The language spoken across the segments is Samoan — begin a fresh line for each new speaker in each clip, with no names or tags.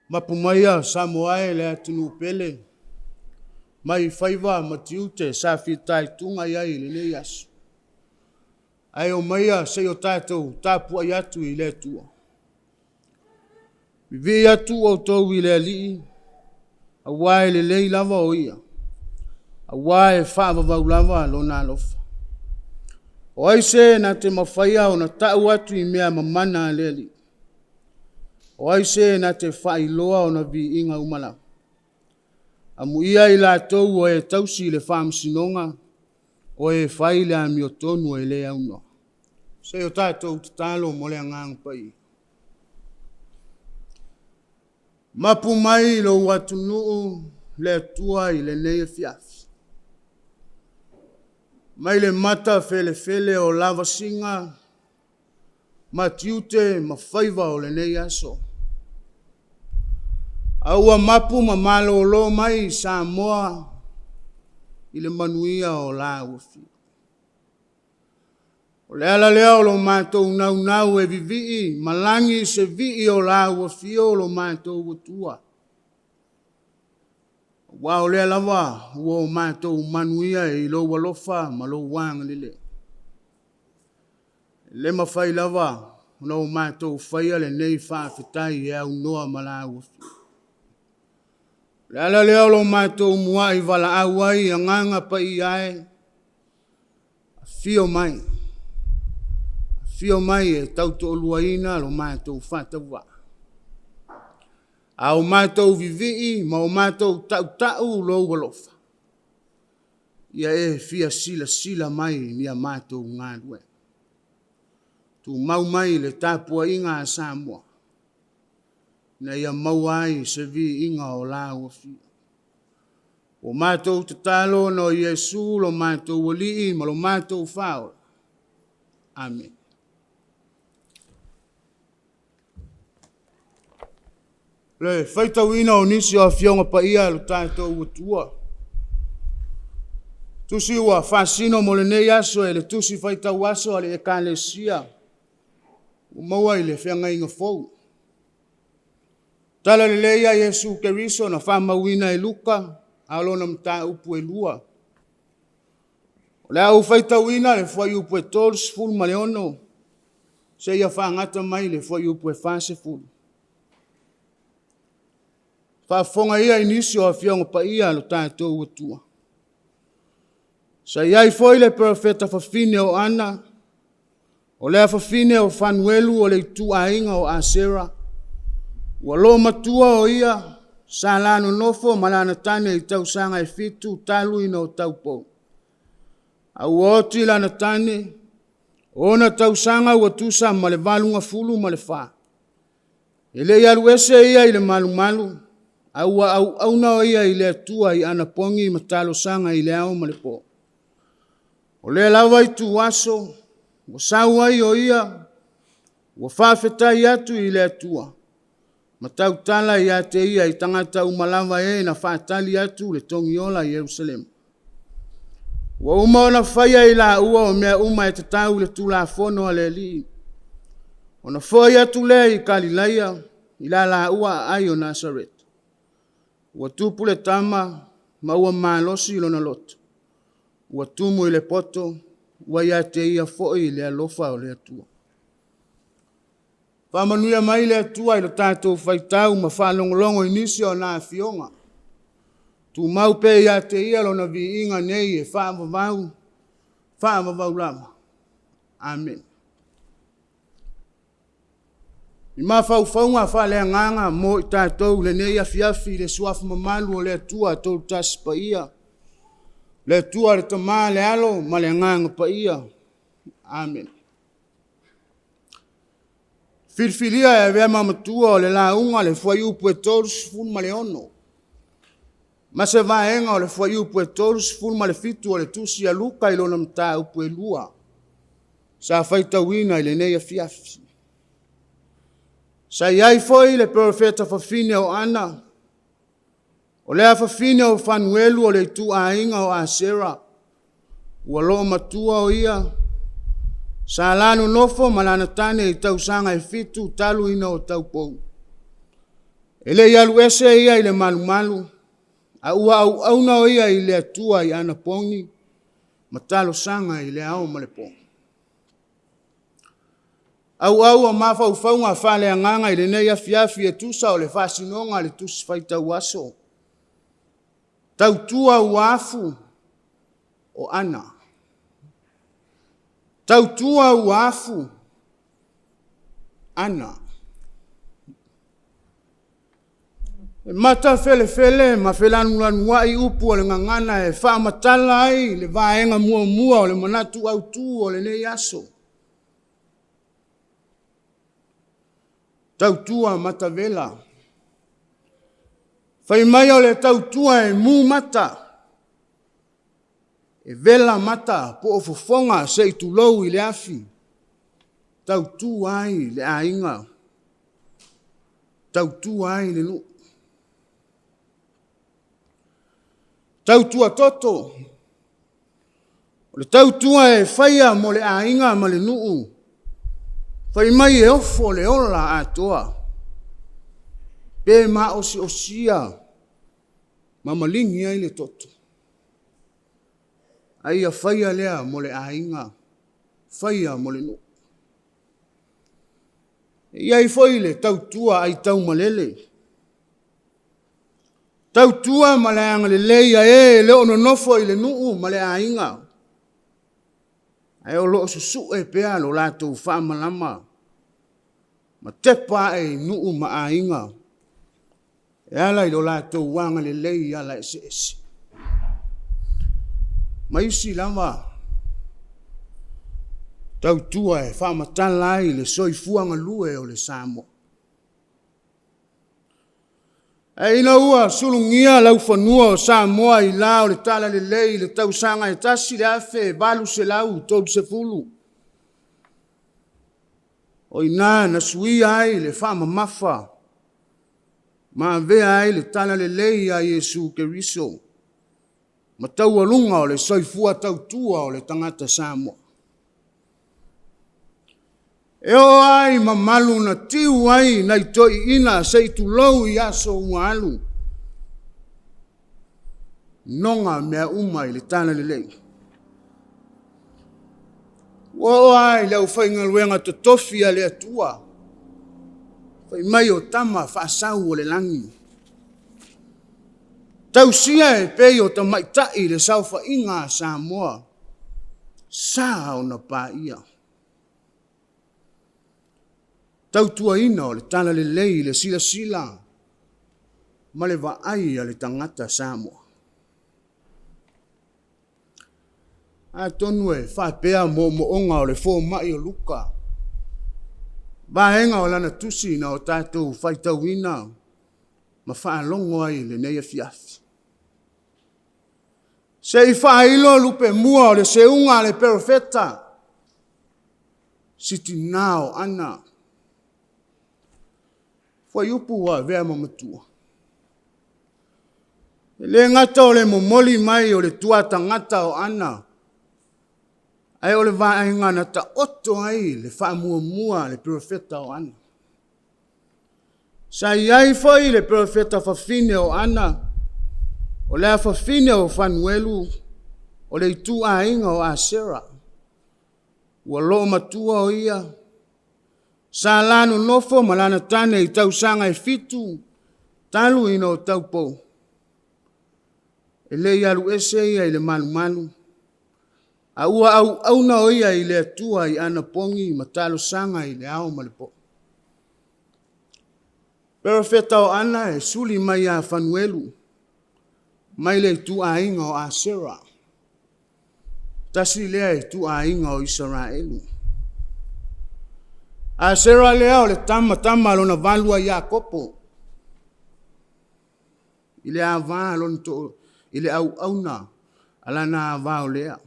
Mapu maia Samoa e le atunuu pele, mai faiva ma tiute sa fitaituga i ai i lenei aso. Ae omaia se i o tatou tapuai atu i le Atua. Vivii atu outou i le Alii, aua e lelei lava o Ia, aua e faavavau lava Lona alofa. O ai se na te mafaia ona tau atu i mea mamana a le Alii? O ai se na te faailoa ona viiga uma lava? Amuia i latou o e tausi i le faamasinoga, o e fai le amiotonu e le aunoa. Se i o tatou tatalo mo le Agaga Paia. Mapu mai lou atunuu le Atua i lenei afiafi, mai le matafelefele o lavasiga ma tiute ma faiva o lenei aso. A ua mapu ma malolo mai Samoa i le manuia o lau Afio. O le ala lea o lo matou naunau e vivii malagi se vii o lau Afio lo matou Atua, aua o lea lava ua o matou manuia i lou alofa ma lou agalelei. E le mafai lava ona o matou faia lenei faafetai e aunoa ma lau Afio. O le ala lea o lo matou muai valaau ai, Agaga Paia e, afio mai, afio mai e tautoaluaina lo matou faatauvaa. A o matou vivii ma o matou tautau lou alofa, ia e fia silasila mai i a matou galuega. Tumau mai le tapuaiga a Samoa, ina ia maua ai se viiga o lau Afio. Ua matou tatalo ona o Iesu lo matou Alii ma lo matou Faaola. Amene. Le faitauina o nisi o Afioga Paia a lo tatou Atua. Tusi ua faasino mo lenei aso e le Tusi Faitau Aso a le Ekalesia ua maua i le Feagaiga Fou. Tala Lelei a Iesu Keriso na faamauina e Luka, a o lona mataupu e 2. O le a ou faitauina le fuaiupu e 36 seia fagata mai le fuaiupu e 40. Faafofoga ia i nisi o Afioga Paia a lo tatou Atua. Sa i ai foi le perofeta fafine o Ana, o lea fafine o Fanuelu o le ituaiga o Asera. Ua loomatua o ia, sa la nonofo ma lana tane i tausaga e 7 talu ona taupou, a ua oti lana tane, o ona tausaga ua tusa ma le 84. E le i alu ese ia i le malumalu, a ua auauna ia i le Atua i anapogi ma talosaga i le ao ma le po. O lea lava ituaso, ua sau ai o ia, ua faafetai atu i le Atua, ma tautala ia te ia i tagata uma lava e na faatali atu le Togiola i Yerusalema. Ua uma ona faia e i laua o mea uma e tatau i le tulafono a le Alii. Ona foi atu lea i Galilaia, i la laua aai o Nasareta. Ua tupu le tama ma ua malosi lona loto, ua tumu i le poto, ua ia te ia foi le alofa o le Atua. Faamanuia mai le Atua i lo tatou faitau ma faalogologo i nisi o ana Afioga. Tumau pea ia te Ia Lona viiga nei e faavavau, faavavau lava. Amene. I mafaufauga faale-Agaga mo i tatou i lenei afiafi i le Suafa mamalu o le Atua Toatasi Paia, le Atua le Tama le Alo ma le Agaga Paia. Amene. Filifilia e avea ma matua o le lauga le fuaiupu e 36, ma se vaega o le fuaiupu e 37 o le Tusi a Luka i lona mataupu e 2, sa faitauina i lenei afiafi. Sa i ai foi le perofeta fafine o Ana, o lea fafine o Fanuelu o le ituaiga o Asera. Ua loomatua o ia, sa la nonofo ma lana tane i tausaga e 7 talu ona taupou. E le i alu ese ia i le malumalu, a ua auauna o ia i le Atua i anapogi ma talosaga i le ao ma le po. Auau o mafaufauga faale-agaga i lenei afiafi e tusa o le faasinoga a le Tusi Faitau Aso, tautua ua afu o Ana. Tautua ua afu Ana. E matafelefele ma felanulanuai upu a le gagana e faamatala ai le vaega muamua o le manatu autu o lenei aso. Tautua matavela. Fai mai o le tautua e mu mata, e vela mata po o fofoga se i tulou i le afi, tautua ai le aiga, tautua ai le nuu. Tautua toto, o le tautua e faia mo le aiga ma le nuu, fai mai e ofo le ola atoa, pe maosiosia ma maligi ai le toto, a ia faia lea mo le aiga, faia mo le nuu. E i ai foi le tautua aitaumalele, tautua ma le agalelei a e e le o nonofo i le nuu ma le aiga, ae o lo o susue pea lo latou faamalama ma tepa ae i nuu ma aiga e ala i lo latou agalelei i ala eseese. Ma isi lava tautua e faamatala ai le soifua galue o le Samoa. Ae ina ua sulugia laufanua o Samoa i la o le Talalelei i le tausaga e 1830, o i ina na suia ai le faamamafa ma avea ai le Talalelei ia Iesu Keriso ma taualuga o le soifua tautua o le tagata Samoa. E oo lava i mamalu na tiu ai nai toeaiina se i tulou i aso ua alu, noga mea uma i le Talalelei. Ua oo lava i le aufaigaluega totofi a le Atua, fai mai o tama faasau o le lagi, tausia e pei o tamaitai le saofaiga a Samoa, e sa ona paia. Tautuaina o le Talalelei i le silasila ma le vaai a le tagata Samoa. Atonu e faapea moomooga o le fomai o Luka, vaega o lana tusi na o tatou faitauina ma faalogo ai i lenei afiafi. Se i faailo lupe mua o le seuga a le perofeta, si tina o Ana, fuaiupu ua avea ma matua. E le gata o le momoli mai o le tuatagata o Ana, ae o le vaega na taoto ai le faamuamua a le perofeta o Ana. Sa i ai foi le perofeta fafine o Ana, o le afafine o Fanuelu, o le ituaiga o Asera. Ua loomatua o ia, sa la nonofo ma lana tane i tausaga e 7 talu ona taupou, e le i alu ese ia i le malumalu, a ua auauna o ia i le Atua i anapogi ma talosaga i le ao ma le po. O le perofeta o Ana e suli mai ia Fanuelu, mai le ituaiga o Asera. Tasi lea ituaiga o Isaraelu. O Asera lea o le tama lona valu a Iakopo, i le auauna a lana ava o Lea.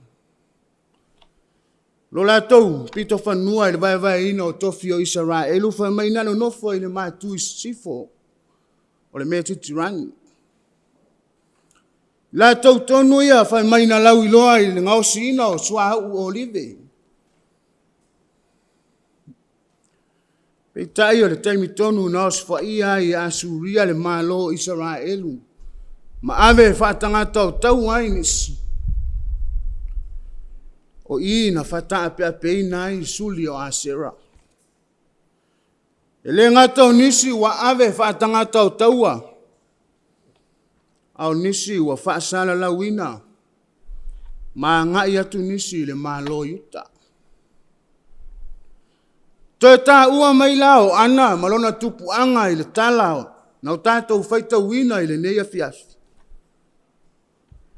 O lo latou pitofanua i le vaevaeina o tofi o Isaraelu, fai mai na nonofo i le matu i sisifo o le Metitirani. O latou tonu ia fai mai na lauiloa i le gaosiina o suauu olive. Peitai o le taimi tonu na osofaia ai e Asuria le Malo o Isaraelu ma ave faatagata o taua ai nisi, o i na faataapeapeina ai suli o Asera. E le gata o nisi ua ave faatagata o taua, a o nisi ua faasalalauina ma agai atu nisi i le Malo o Iuta. Toe taua mai la o Ana ma lona tupuaga i le tala na o tatou faitauina i lenei afiafi,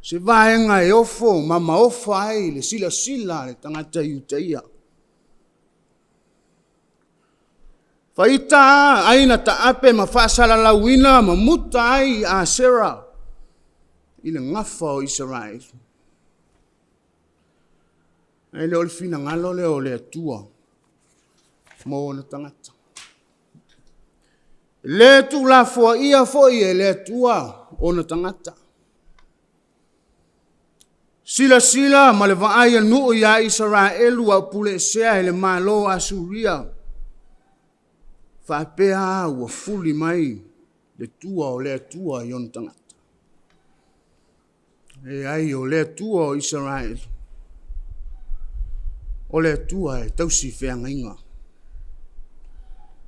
se vaega e ofo ma maofa ai le silasila a le tagata Iutaia. Faita a ai na taape ma faasalalauina ma muta ai Asera i le gafa o Isaraelu. Ae le o le finagalo lea o le Atua mo ona tagata. E le tuulafoaia foi e le Atua ona tagata. Silasila ma le vaai a nuu ia Isaraelu a o puleesea e le malo o Asuria, faapea lava ua fuli mai le tua o le Atua i ona tagata. E leai o le Atua o Isaraelu, o le Atua e tausi feagaiga.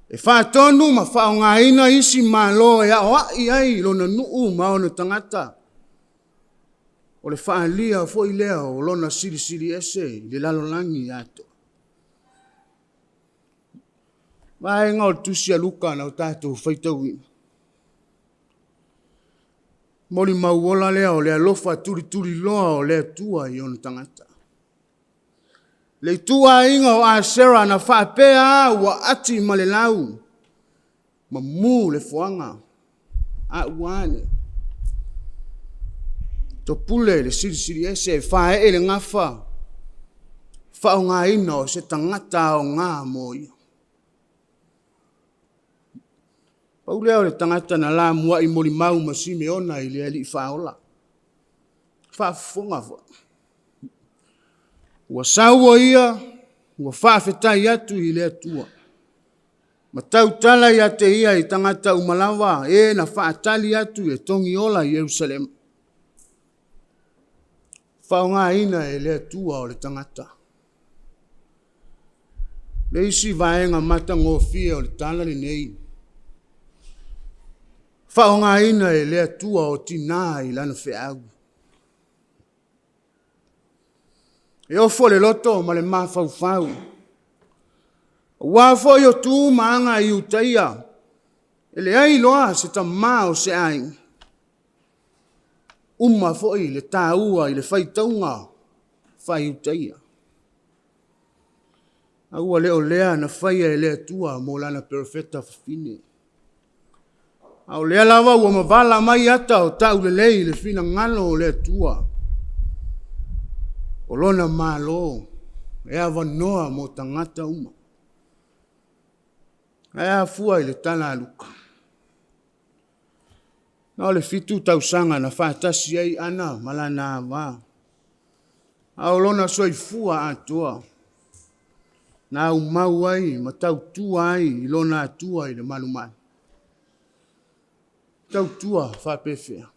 E faatonu ma faaaogaina isi malo e aoai ai lona nuu ma ona tagata. O le faaalia foi lea o Lona Silisili Ese i le lalolagi atoa. O le vaega o le Tusi a Luka na o tatou faitauina, molimau ola lea o le alofa tulituliloa o le Atua i ona tagata. Le ituaiga o Asera na faapea lava ua ati ma le lau, mamu le foaga, a ua a nei? Topule le Silisili Ese e faee le gafa, faaaogaina o se tagata aoga mo Ia. Pau lea o le tagata na lamuai molimau ma Simeona i le Alii Faaola. Faafofoga foi. Ua sau o Ia ua faafetai atu i le Atua, ma tautala ia te Ia i tagata uma lava, e na faatali atu e togiola i Yerusalema. Faaaogaina e le Atua o le tagata. O le isi vaega matagofie o le tala lenei, faaaogaina e le Atua o tina i Lana feau. E ofo le loto ma le mafaufau, aua foi o tu ma aga a Iutaia, e leai loa se tama o se aiga, uma foi le taua i le faitauga faa-Iutaia. A ua le o lea na faia e le Atua mo Lana Perofeta fafine. A o lea lava ua mavala mai ata o taulelei i le finagalo o le Atua, o Lona Malo e avanoa mo tagata uma. Ae a fua i le tala a Luka? Na o le 7 tausaga na faatasi ai Ana ma lana ava, a o lona soifua atoa, na aumau ai ma tautua ai i lona Atua i le malumalu. Tautua faapefea?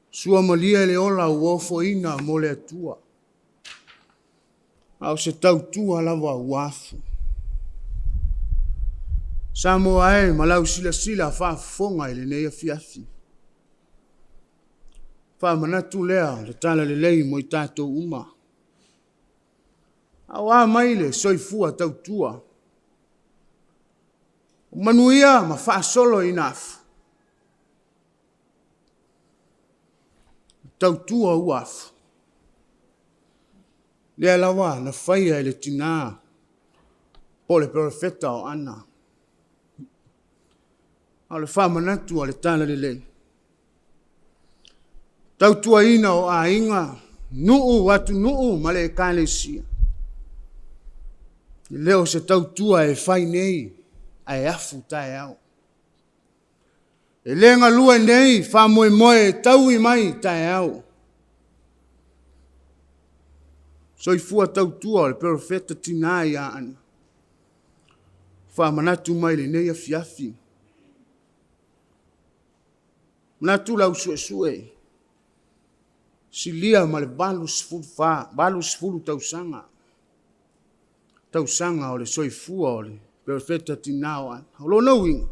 Suamalie le ola ua ofoina mo le Atua, a o se tautua lava ua afu. Samoa e ma lau silasila faafofoga i lenei afiafi, faamanatu lea o le Talalelei mo i tatou uma. A o a mai le soifua tautua? Ua manuia ma faasolo ina afu? Tautua ua afu? Lea lava na faia e le tina po o le Perofeta o Ana. A o le faamanatu a le Talalelei, tautuaina o aiga, nuu, atunuu ma le ekalesia, e le o se tautua e fai nei ae afu taeao. E le galue nei faamoemoe e taui mai taeao. Soifua tautua o le Perofeta tina ia Ana. Faamanatu mai lenei afiafi. Manatu lau suesue, silia ma le 84, 80 tausaga, tausaga o le soifua o le Perofeta tina o Ana. O lona uiga,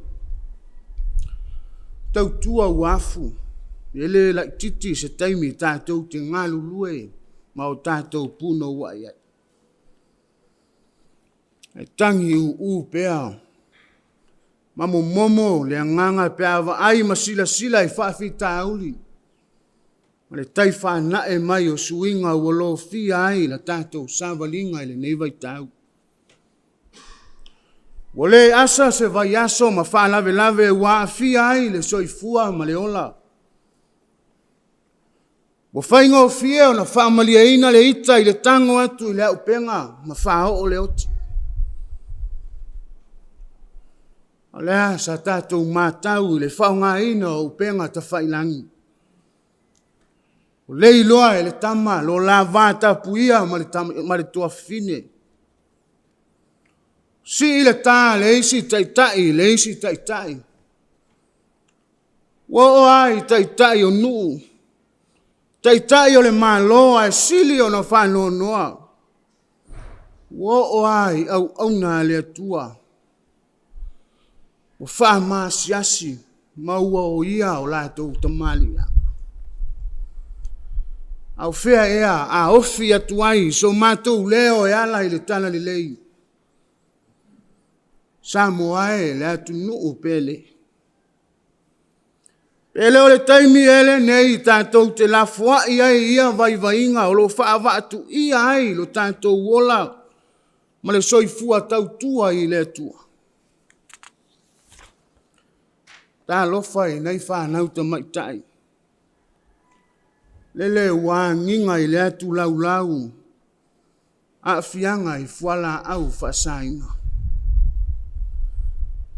tautua ua afu, e le laititi se taimi tatou te galulue ma o tatou punouai ai. E tagiuu pea ma momomo le agaga pe a vaai ma silasila i faafitauli ma le tai fanae mai o suiga ua lofia ai le tatou savaliga i lenei vaitau. Ua le asa se vaiaso ma faalavelave ua aafia ai le soifua ma le ola. Ua faigofie ona faamalieina le ita i le tago atu i le auupega ma faaoo le oti. O le a sa tatou matau i le faaaogaina o upega tafailagi? Ua leiloa e le tama lo la vatapuia ma le tuafafine. Sii le ta a le isi taitai i le isi taitai. Ua oo lava i taitai o nuu, taitai o le Malo ae sili ona faanoanoa, ua oo lava i auauna a le Atua ua faamaasiasi ma ua oia o latou tamaaliiaga. A o fea ea a ofi atu ai so matou leo e ala i le Talalelei? Samoa e, le atunuu pele, pe le o le taimi ea lenei tatou te lafoai ai i ia vaivaiga o lo o faavaatuia ai lo tatou ola ma le soifua tautua i le Atua? Talofa i nei fanau tamaitai, lele ua agiga i le atu laulau aafiaga i fualaau faasaina.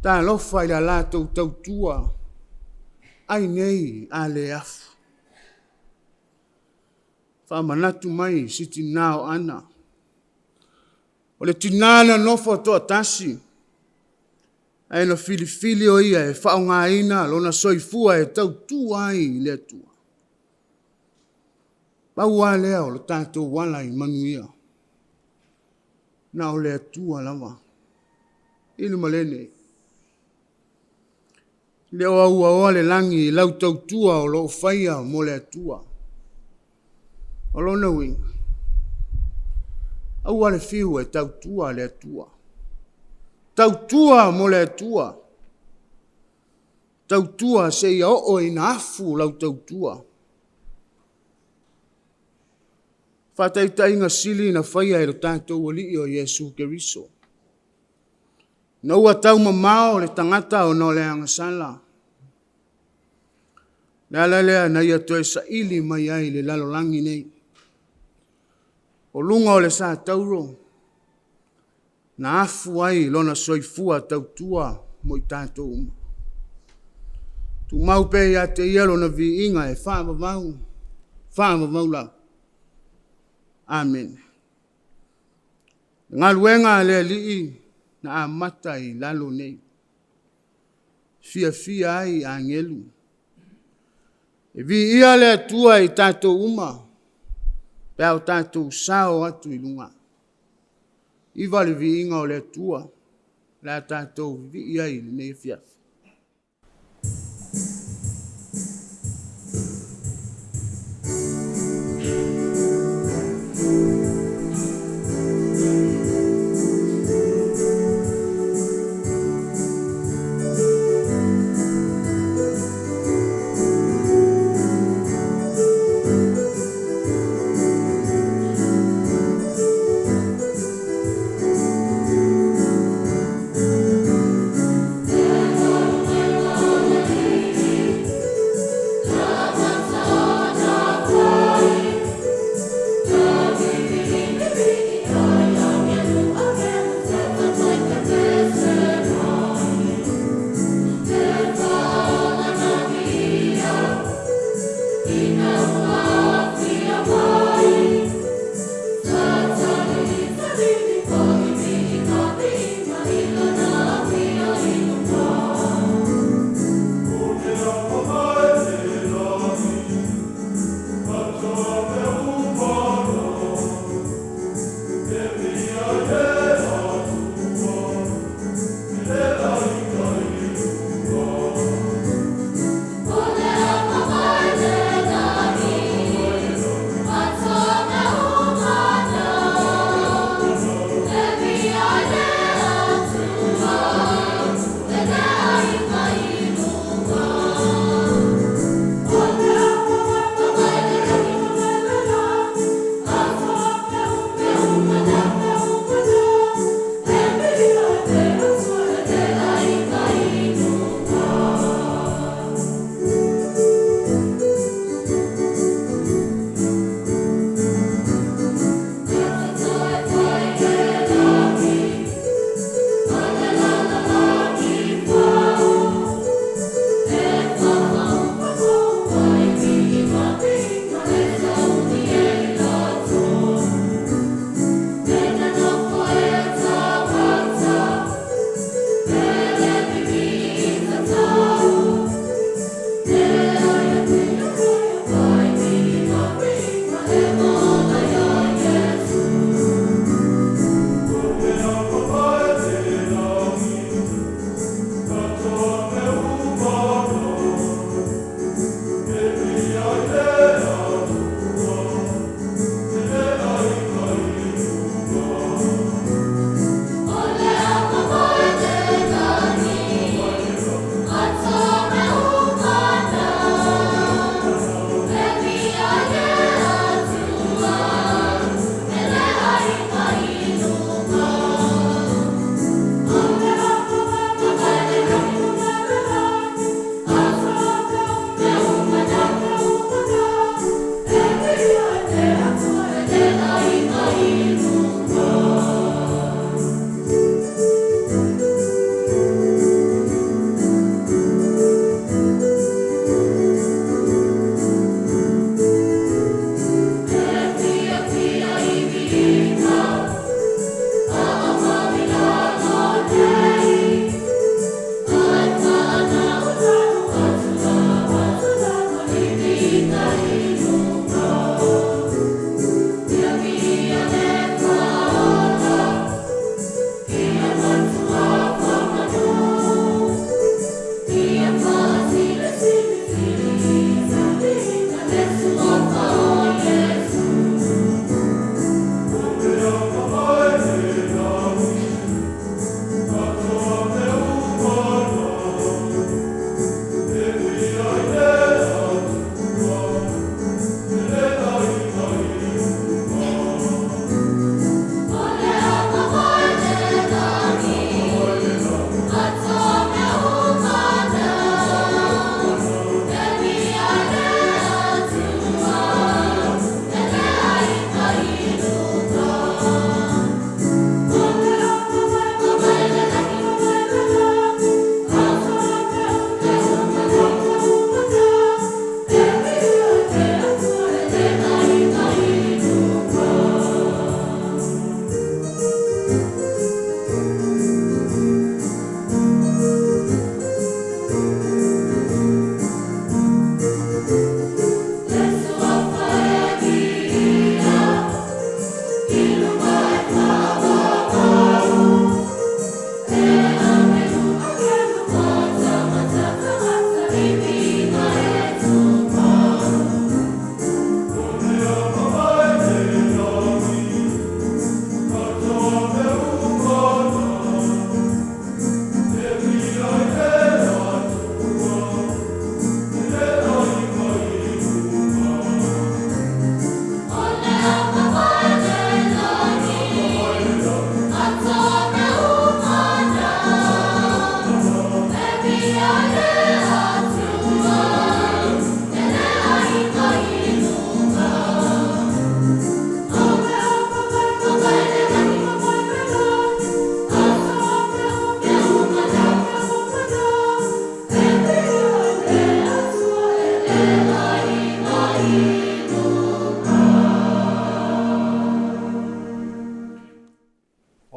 Talofa i la latou tautua, ai nei a le afu? Faamanatu mai si tina o Ana, o le tina na nofo toatasi, ae na filifili o ia e faaaogaina lona soifua e tautua ai i le Atua. Pau lava lea o le tatou ala i manuia, na o le Atua lava. I le malele, e le o auaoa le lagi i lau tautua o lo o faia mo le Atua. O lona uiga, aua le fiu e tautua le Atua, tautua mo le Atua, tautua seia oo ina afu lau tautua. Faataitaiga sili na faia e lo tatou Alii o Iesu Keriso. Ina ua taumamao le tagata ona o le agasala, o le ala lea na Ia toe saili mai ai i le lalolagi nei. O luga o le satauro, na afu ai lona soifua tautua mo i tatou uma. Tumau pea ia te Ia Lona viiga e faavavau, faavavau lava. Amene. O le galuega a le Alii na amata i lalo nei, e fiafia ai agelu. E viia le Atua i tatou uma pe a o tatou sao atu i luga. Viva le viiga o le Atua o le a tatou vivii ai i lenei afiafi.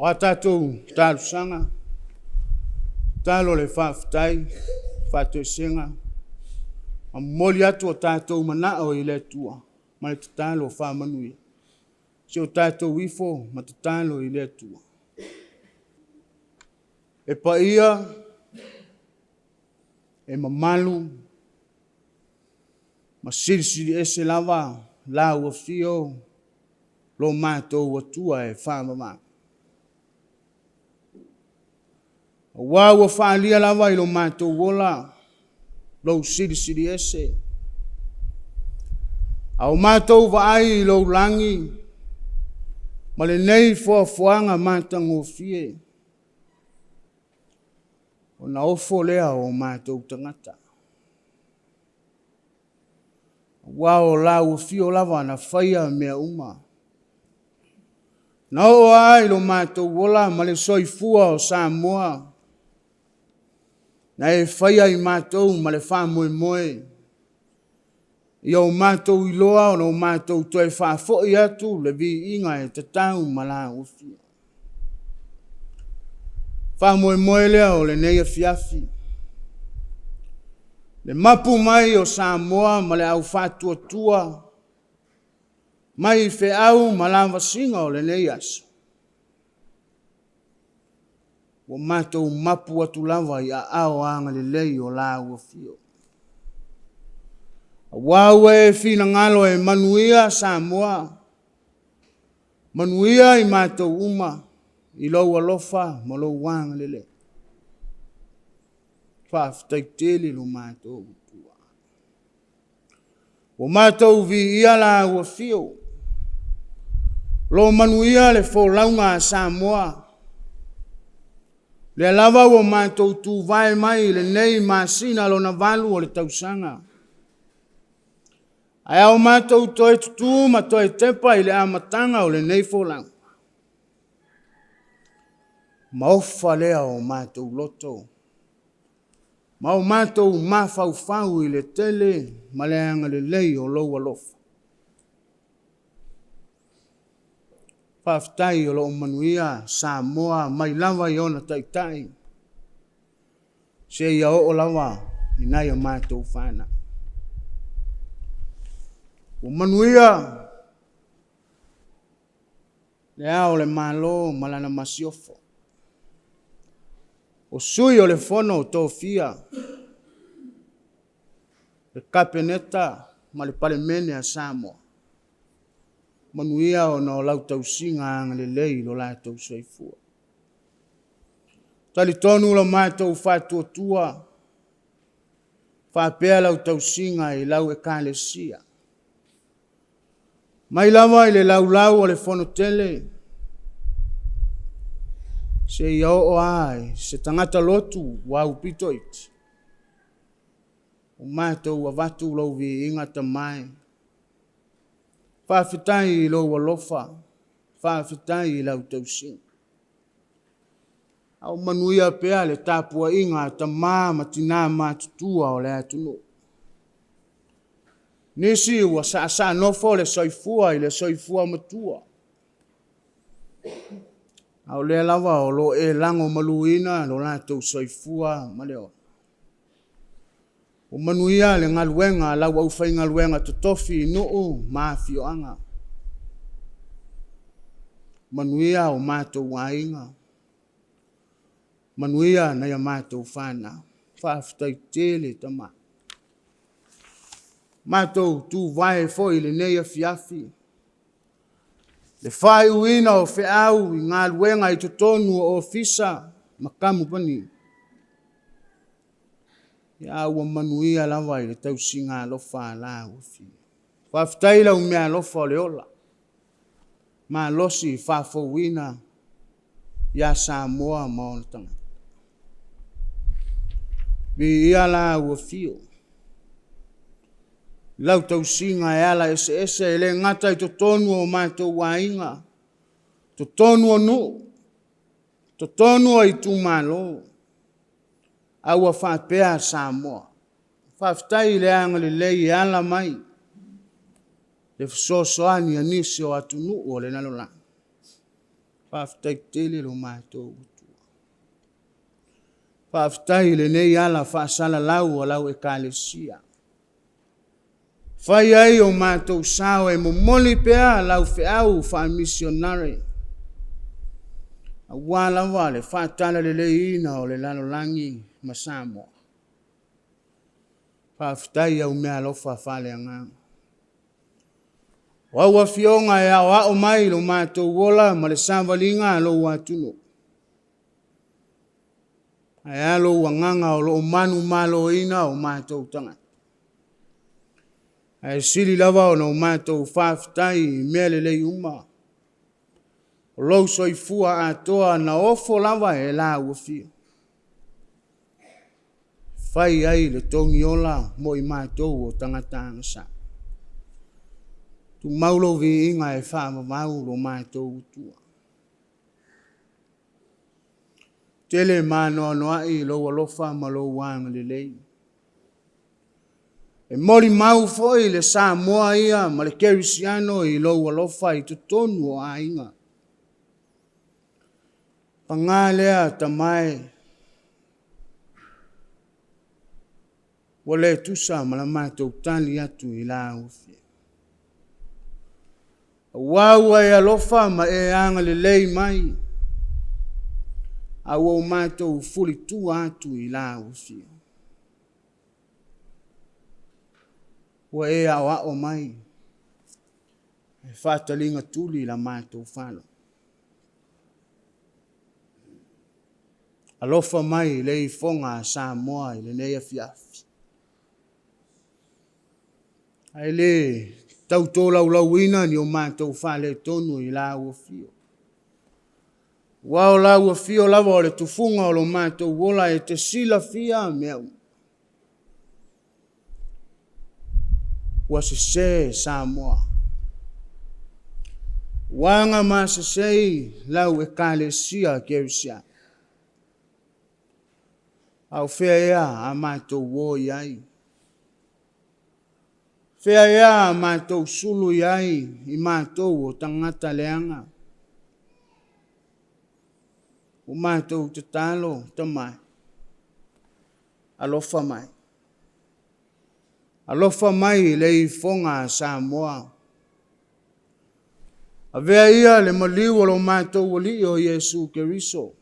O a tatou talosaga, tatalo le faafetai, faatoesega, ma momoli atu o tatou manao i le Atua ma le tatalo faamanuia. Se i o tatou ifo ma tatalo i le Atua. E paia, e mamalu, ma silisili ese lava lau Afio lo matou Atua e faavavau. Aua ua faaalia lava i lo matou ola lou Silisili Ese. A o matou vaai i lou lagi ma lenei foafoaga matagofie, ona ofo lea o matou tagata. Aua o lau Afio lava na faia mea uma. Na oo lava i lo matou ola ma le soifua o Samoa, na e faia i matou ma le faamoemoe, ia o matou iloa ona o matou toe faafoi atu le Viiga e tatau ma lau Afio. O le faamoemoe lea o lenei afiafi, le mapu mai o Samoa ma le au faatuatua mai feau ma lavasiga o lenei aso, ua matou mapu atu lava i aao agalelei o lau Afio. Aua ua e finagalo e manuia Samoa, manuia i matou uma i lou alofa ma lou agalelei. Faafetai tele lo matou Atua. Ua matou viia lau Afio, o lo o manuia le folauga a Samoa. O lea lava ua matou tuvae mai i lenei masina lona 8 o le tausaga. Ae a matou toe tutu ma toe tepa i le amataga o lenei folauga, maofa lea o matou loto ma o matou mafaufau i le tele ma le agalelei o lou alofa. Faafetai o lo o manuia Samoa mai lava i ona taitai seia oo lava i nai a matou fanau. Ua manuia Le Ao o le Malo ma lana Masiofo, o Sui o le Fono a Sui Tofia, le Kapeneta ma le Palemene a Samoa, manuia ona o lau tausiga agalelei i lo latou soifua. E talitonu lo matou faatuatua faapea lau tausiga i lau Ekalesia. Mai lava i le laulau a le Fonotele seia oo lava i se tagata lotu ua aupito iti, ua matou avatu lou viiga Tama e. Faafetai i lou alofa, faafetai i lau tausiga. A o manuia pea le tapuaiga a tama ma tina matutua o le atunuu. Nisi ua saasaa nofo le soifua i le soifua matua, a o lea lava o lo o e lagomaluina lo latou soifua ma le ola. Ua manuia le galuega a lau aufaigaluega totofi i nuu ma afioaga. Manuia o matou aiga, manuia nai a matou fanau. Faafetai tele Tama. Matou tuvae foi i lenei afiafi, le faaiuina o feau i galuega i totonu o Ofisa ma Kamupani, a ua manuia lava i le tausiga alofa a lau Afio. Faafetai i lau meaalofa o le ola malosi faafouina ia Samoa ma ona tagata. Viia lau Afio i lau tausiga e ala eseese, e le gata i totonu o matou aiga, totonu o nuu, totonu o itumalo, a ua faapea Samoa. Faafetai i le agalelei e ala mai le fesoasoani a nisi o atunuu o le lalolagi. Faafetai tele lo matou Atua. Faafetai i lenei ala faasalalau a lau Ekalesia. E fai ai o matou sao e momoli pea lau feau faamisionare, aua lava le faatalaleleiina o le lalolagi ma Samoa. Faafetai i au meaalofa faaleagaga. O au Afioga e aoao mai lo matou ola ma le savaliga a lou atunuu. Ae a lou agaga o lo o manumaloina o matou tagata? Ae sili lava ona o matou faafetai i mea lelei uma. O lou soifua atoa na ofo lava e lau Afio, fai ai le togiola mo i matou o tagata agasala. Tumau lou viiga e faavavau lo matou Atua. Tele ma anoanoai lou alofa ma lou agalelei. E molimau foi le Samoa ia ma le Kerisiano i lou alofa i totonu o aiga. Paga lea Tama e, ua le tusa ma la matou tali atu i lau Afioga. Aua ua e alofa ma e agalelei mai, a ua o matou fulitua atu i lau Afio. Ua e aoao mai e faataligatuli la matou falo. Alofa mai i le ifoga a Samoa i lenei afiafi. Ae le tau tolaulauina ni o matou faaletonu i lau Afio. Aua o lau Afio lava o le tufuga o lo matou ola, e te silafia mea uma. Ua sese Samoa, ua agamasese lau Ekalesia Kerisiano. A o fea ea a matou o i ai? Fea ea a matou sulu i ai i matou o tagata leaga? Ua matou tatalo, Tama e, alofa mai. Alofa mai i le ifoga a Samoa. Avea ia le maliu o lo matou Alii o Iesu Keriso,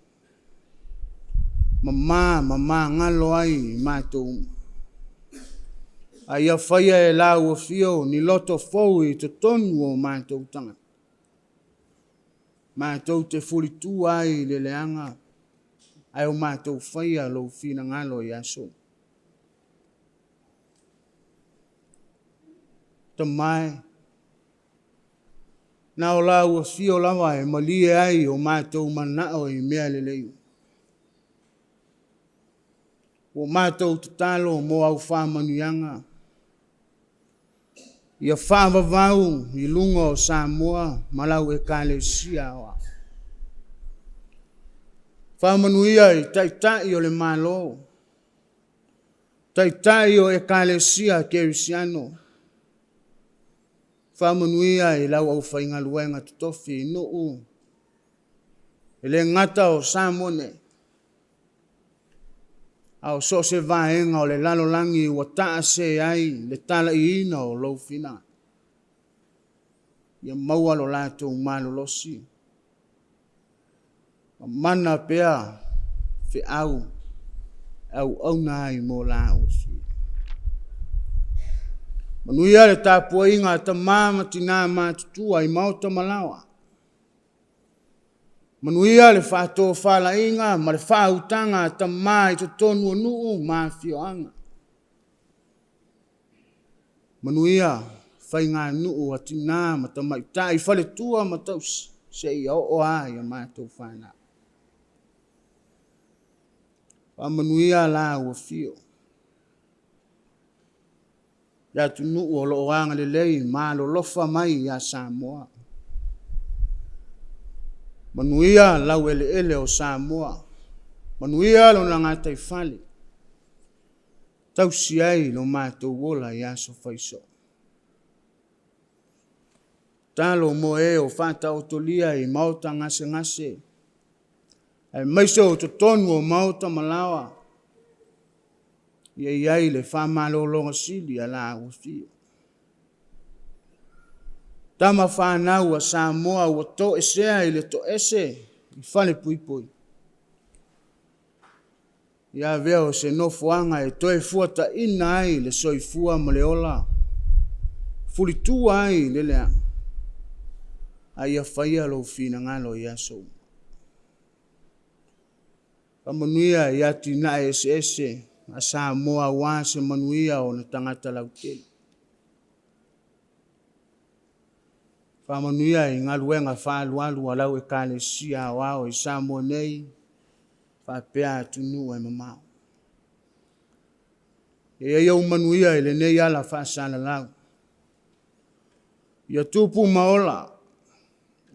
mama ma magalo ai i matou uma. A ia faia e lau Afio ni loto fou i totonu o matou tagata, matou te fulitua ai i le leaga, ae o matou faia lou finagalo i aso uma. Tama e, na o lau Afio lava e malie ai o matou manao i mea lelei uma. Ua matou tatalo mo au faamanuiaga, ia faavavau i luga o Samoa ma lau Ekalesia Aoao. Faamanuia i Taitai o le Malo, Taitai o Ekalesia Kerisiano, faamanuia i lau aufaigaluega totofi i nuu, e le gata o Samoa nei, a o so o se vaega o le lalolagi ua taase ai le talaiina o lou finagalo. Ia maua lo latou malolosi, mamana pea feau e auauna ai mo la outou. Manuia le tapuaiga a tama ma tina matutua i maota ma laoa. Manuia le faatofalaiga ma le faautaga a tama i totonu o nuu ma afioaga. Manuia faiganuu a tina ma tamaitai, faletua ma tausi seia oo lava ia matou fanau. Faamanuia lau Afio i atunuu o lo o agalelei ma alolofa mai ia Samoa. Manuia laueleele o Samoa, manuia lona gataifale, tausi ai lo matou ola i aso fai soo. Tatalo mo e o faataotolia i maota gasegase, aemaise o totonu o maota ma laoa, ia i ai le faamalologa sili a laua Afio. Tama fanau a Samoa ua toesea i le toese i falepuipui, ia avea o se nofoaga e toefuataina ai le soifua ma le ola, fulitua ai le leaga, a ia faia lou finagalo i aso uma. Faamanuia i atinae eseese a Samoa aua se manuia o ona tagata lautele. Faamanuia i galuega faaalualu a lau Ekalesia Aoao i Samoa nei faapea atunuu e mamao. Ia i ai ou manuia i lenei ala faasalalau. Ia tupu ma ola,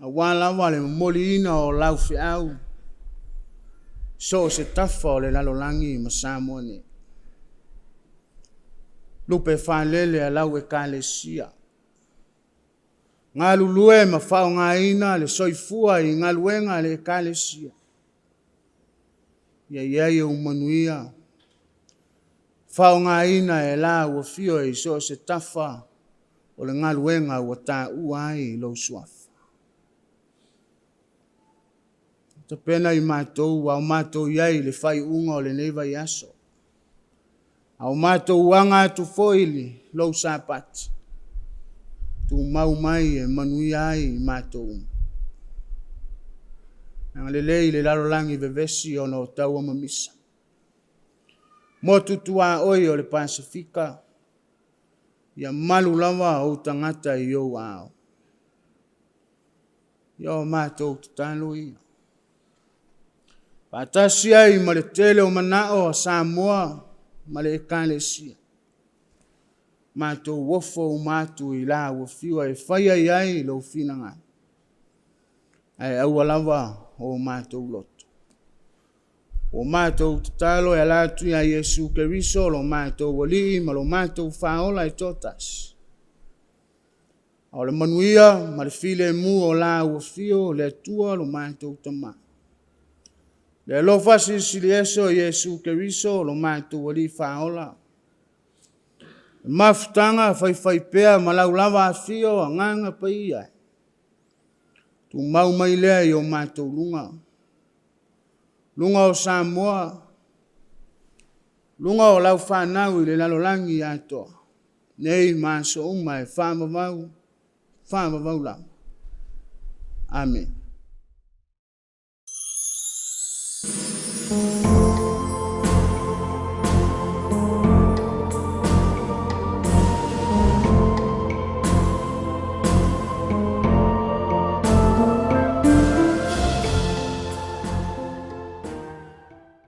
aua lava le momoliina o lau feau, so o se tafa o le lalolagi ma Samoa nei. Lupe faalele a lau Ekalesia, galulue ma faaaogaina le soifua i galuega a le Ekalesia, ia i ai ou manuia, faaaogaina e la ua afio i so o se tafa o le galuega ua taua ai lou Suafa. Tapena i matou a o matou i ai i le faaiuga o lenei vaiaso, a o matou aga atu foi i lou Sapati, tumau mai e manuia ai i matou uma. Agalelei i le lalolagi vevesi ona o taua ma misa, motu tuaoi o le Pasefika, ia malu lava ou tagata i ou aao. Ia o matou tatalo ia, faatasi ai ma le tele o manao o Samoa ma le Ekalesia, matou ofo uma atu i la ua fiu e faia i ai lou finagalo, ae aua lava o matou loto. Ua matou tatalo e ala atu ia Iesu Keriso lo matou Alii ma lo matou Faaola e toatasi, a o le manuia ma le filemu o la ua afio le Atua lo matou Tama, le alofa Silisili Ese o Iesu Keriso lo matou Alii Faaola, le mafutaga faifaipea ma lau lava Afio o Agaga Paia, tumau mai lea i o matou luga, luga o Samoa, luga o lau fanau i le lalolagi atoa, nei ma aso uma e faavavau, faavavau lava. Amene.